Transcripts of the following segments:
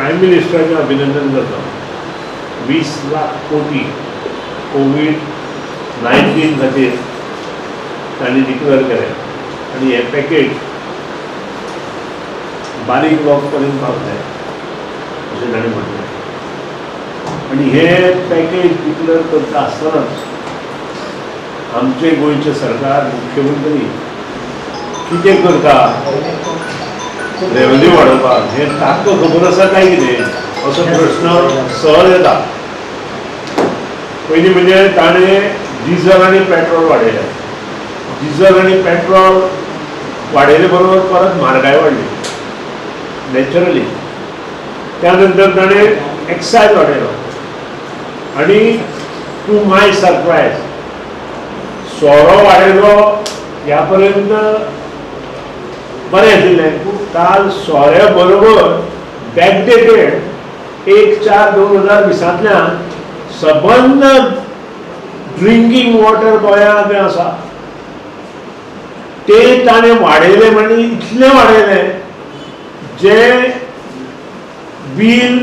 Prime मिनिस्टराचें अभिनंदन करता. 20 लाख कोटी कोवीड-19 खातीर तांणी डिक्लेअर केलें आनी हें पॅकेज बारीक लोक पर्यंत पावतलें अशें ताणें म्हणलें. आनी हें पॅकेज डिक्लेअर करता आसतनाच आमचें गोंयचें सरकार, मुख्यमंत्री कितें करता रेवन्यू वाडोवपाक हें तांकां खबर आसा काय कितें असो प्रश्न सहज येता. पयलीं म्हणजे ताणें डिजल आनी पेट्रोल वाडयलें. डिजल आनी पेट्रोल वाडयले बरोबर परत म्हारगाय वाडली नॅचरली. त्या नंतर ताणें एक्सायज वाडयलो आनी टू my surprise सोरो वाडयलो. ह्या पर्यंत बरें आशिल्लें, पूण काल सोऱ्या बरोबर बॅकडेटेड 1/4/2020 सबंद ड्रिंकींग वॉटर गोंयांत जें आसा तें ताणें वाडयलें. म्हणजे इतलें वाडयलें जें बील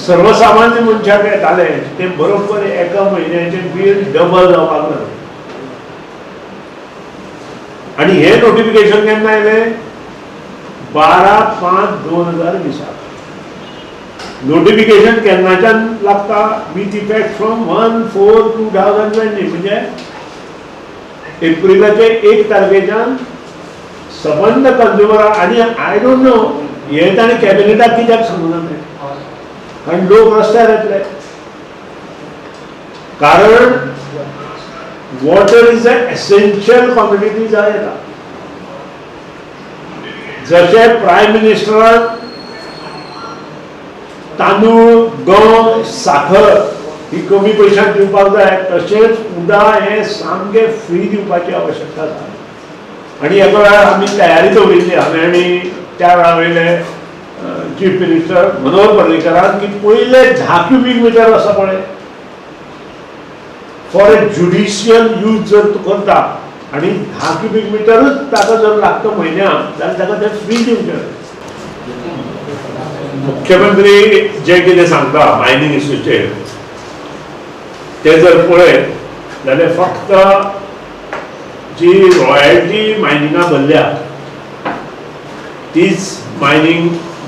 सर्वसामान्य मनशाक येतालें तें बरोबर एका म्हयन्याचें बील डबल जावपाक लागलें. आनी हें नोटिफिकेशन केन्ना आयलें? 12/5/2020. नोटिफिकेशन केन्नाच्यान लागता? With effect from 1/4/2020, म्हणजे एप्रिलाचे 1 तारखेच्यान सबंद कंज्युमरा. आनी I don't know हें ताणें कॅबिनेटाक कित्याक सांगूना तें, कारण लोक रस्त्यार येतले. कारण water is a essential commodity जाय येता. जशें प्रायम मिनिस्टरान तांदूळ, गंव, साखर ही कमी पयशांत दिवपाक जाय, तशेंच उदक हें सामकें फ्री दिवपाची आवश्यकता आसा. आनी एका वेळार आमी तयारी दवरिल्ली, हांवें आनी त्या वेळा वयले चीफ मिनिस्टर मनोहर पर्रीकरान, की पयले 10 क्युबीक मिटर आसा पळय, फॉर ए ज्युडिशियल यूज जर तूं करता आनी 10 क्युबीक मिटरूच ताका जर लागता म्हयन्याक जाल्यार ताका तें फ्री दिवचें. मुख्यमंत्री जे कितें सांगता मायनींग इश्यूचेर ते जर पळयत जाल्यार फक्त जी रॉयल्टी मायनिंगा भरल्या तीच मायनींग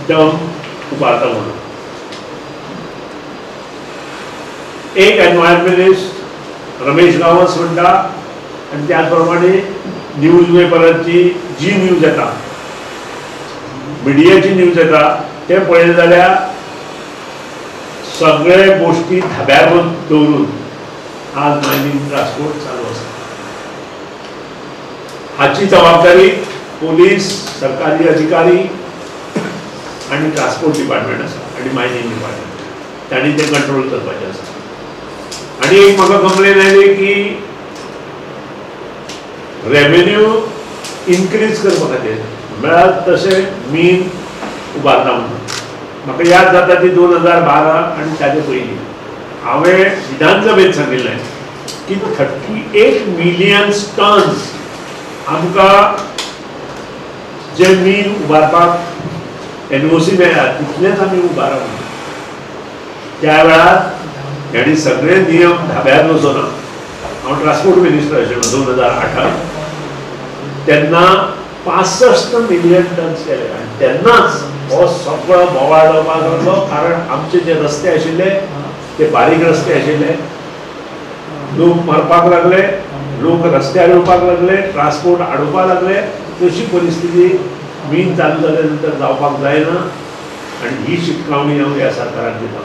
डंप उबारता म्हणून. एक एनवायरमेंटलिस्ट रमेश गांवस म्हणटा आनी त्याच प्रमाणे न्यूज पेपराची जी न्यूज येता, मिडियाची न्यूज येता, ते पळयलें जाल्यार सगळे गोश्टी धाब्यार दवरून आज मायनींग ट्रान्सपोर्ट चालू आसा. हाची जबाबदारी पोलीस, सरकारी अधिकारी आनी ट्रान्सपोर्ट डिपार्टमेंट आसा आनी मायनींग डिपार्टमेंट, तांणी तें कंट्रोल करपाचें आसा. आनी एक म्हाका कंप्लेन आयली की रेवेन्यू इनक्रीज करपा खातीर मेळत तशें मीन उबारता म्हणून. म्हाका याद जाता ती 2012 आनी ताजे पयलीं हांवें विधानसभेत सांगिल्लें की 38 मिलियन टन्स आमकां जे मीन उबारपाक एनओसी मेळ्ळा तितलेंच आमी उबारप म्हणून. त्या वेळार हेणी सगळे नियम धाब्यार वचना. हांव ट्रान्सपोर्ट मिनिस्टर आशिल्लो 2008, तेन्ना 65 मिलियन टन्स केले आनी तेन्नाच हो सगळो बोवाळ जावपाक लागलो. कारण आमचे जे रस्ते आशिल्ले ते बारीक रस्ते आशिल्ले, लोक मरपाक लागले, लोक रस्त्यार येवपाक लागले, ट्रान्सपोर्ट आडोवपाक लागले. तशी परिस्थिती मीन चालू जाल्या नंतर जावपाक जायना आनी ही शिटकावणी हांव ह्या सरकाराक दिता.